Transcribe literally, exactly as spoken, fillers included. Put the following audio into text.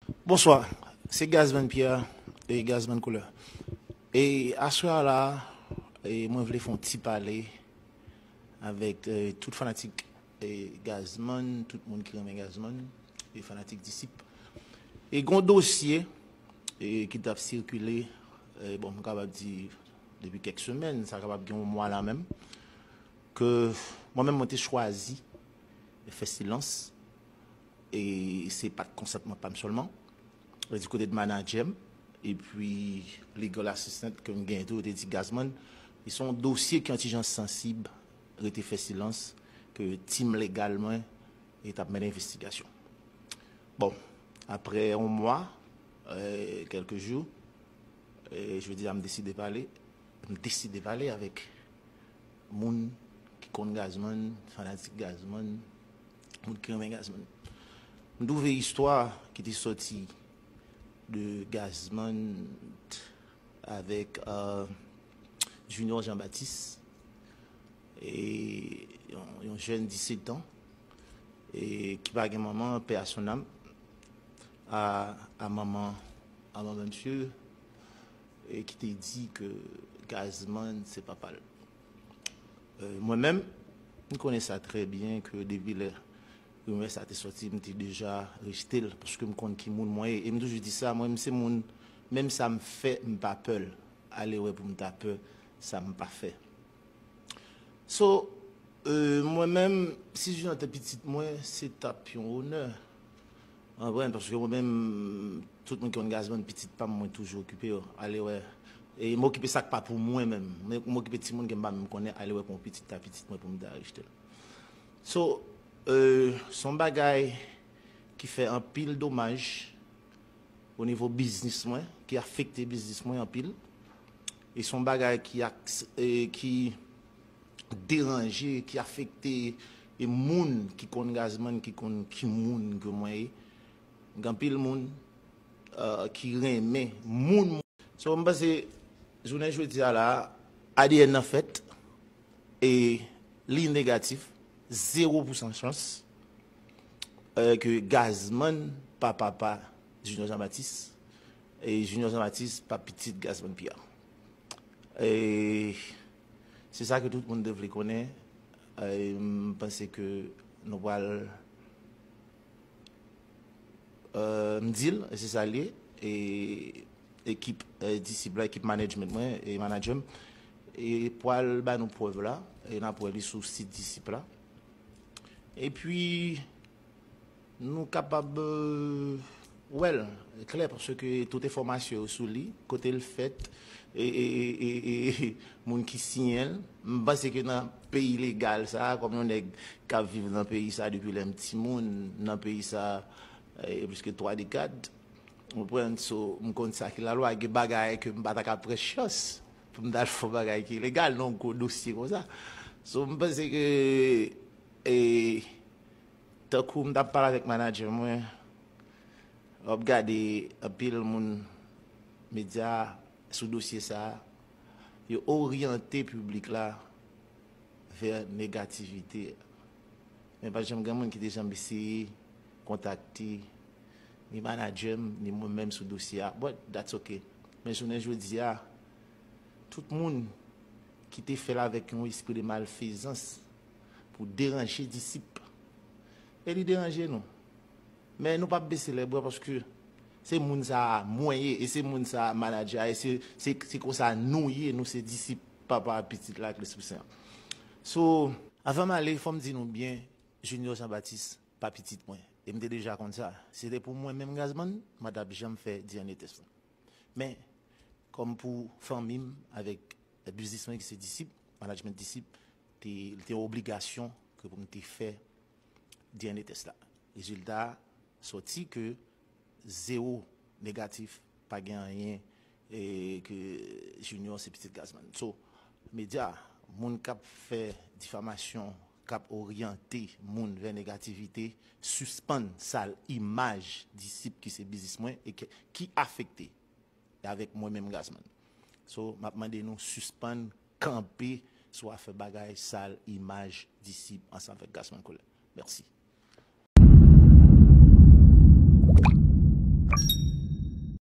Bonswa, se Gazman Pierre e Gazman Koulè. E aswè a la, e mwen vle fè yon ti pale avèk e, tout fanatik e, Gazman, tout moun ki renmen Gazman, e fanatik Disip. E gon dosye e, ki t ap sikile, e, bon, m kapab di depi kèk semèn, sa kapab gen yon mwa la menm, ke mwen menm mwen te chwazi fè silans, e se pa t konsantman pa m sèlman, e di kote de manadjè m, epi legal assistant ke m genyen tou, yo te di Gazman, e se yon dosye ki yon ti jan sansib, rete fè silans, ke tim legal mwen e t ap mennen envestigasyon. Bon, apre yon mwa, e, kèlke jou, e, jodi a m deside pale, m deside pale avèk moun ki konn Gazman, fanatik Gazman, moun ki renmen Gazman. M twouve istwa ki te sòti de Gazman avèk e, Junior Jean Baptiste, e yon, yon jèn disèt an, e ki pa gen manman, paix à son âme, a, a manman, a manman misye, e ki te di ke Gazman se papa l. E, mwen menm, m konnen sa trè byen ke depi lè rimè sa te sòti, m te deja rejte l, paske m konn ki moun mwen ye. E m toujou di sa, mwen, m se moun, menm sa m fè, m pa pè l. Ale wè pou m ta pè sa m pa fè. So, e, mwen menm, si Junior te pitit mwen, se t ap yon onè. Ou konprann? Paske mwen menm, tout moun ki konn Gazman, pitit pa m, mwen toujou okipe yo. Ale wè. E m okipe sa k pa pou mwen menm. Mwen, m okipe timoun ke m pa menm konnen, ale wè pou yon pitit ta pitit mwen pou m ta rejte l. So, e, se yon bagay ki fè anpil domaj o nivo biznis mwen, ki afekte biznis mwen anpil. E se yon bagay ki, aks- e, ki deranje, ki afekte e moun ki konn Gazman, ki konn ki moun ke mwen ye. Gen anpil moun e, ki renmen moun. So, m panse, jounen jodi a la, A D N nan fèt, e li negatif, zewo pousan chans e, ke Gazman pa papa Junior Jean Baptiste, e Junior Jean Baptiste pa pitit Gazman Pierre. E se sa ke tout moun te vle konnen. E m panse ke nou pral e, m di l, e se sa l ye, e ekip e, Disip la, ekip management mwen, e manadjè m, e pral ba nou prèv la, e n ap wè li sou sit Disip la. Epi, nou kapab e, wè l klè, paske tout enfòmasyon yo sou li, kote l fèt, e, e, e, e, e moun ki siyen l. M panse ke nan peyi legal sa, kòm yon nèg k ap viv nan peyi sa depi lè m timoun, nan peyi sa, e, plis ke twa dekad, ou konprann? So, m konn sa ki lalwa, gen bagay ke m pa ta ka pran chans pou m ta al fè yon bagay ki ilegal nan yon gwo dosye konsa. So, m panse ke, e, tankou m t ap pale avèk manadjè mwen, w ap gade anpil moun medya sou dosye sa a, yo oryante piblik la vè negativite. Men pa janm gen moun ki te janm eseye kontakte ni manadjè m, ni mwen menm sou dosye a. But that's okay. Men jounen jodi a, tout moun ki te fè l avèk yon espri de malfezans pou deranje Disip, e li deranje nou. Men nou p ap bese lè bra paske se moun sa a mwen ye, e se moun sa a manadjè a, e se, se, se konsa nou ye, nou se disip Papa a, Pitit la ak Lespri Sen an. So, avan m ale, fò m di nou byen, Junior Jean Baptiste pa pitit mwen. E m te deja konn sa. Si se te pou mwen menm Gazman, m pa t ap janm fè D N A test lan. Men, kòm pou fanmi m avèk biznis mwen ki se Disip, management Disip, te, li te yon obligasyon ke pou m te fè D N A test la. Rezilta a sòti ke zewo negatif, pa gen anyen, e ke Junior se pitit Gazman. So, medya, moun k ap fè difamasyon, k ap oryante moun vè negativite, sispann sal imaj Disip ki se biznis mwen e ke, ki afekte avèk mwen menm Gazman. So, m ap mande nou sispann kanpe sou afè bagay sal imaj Disip ansanm avèk Gazman Koulè. Mèsi.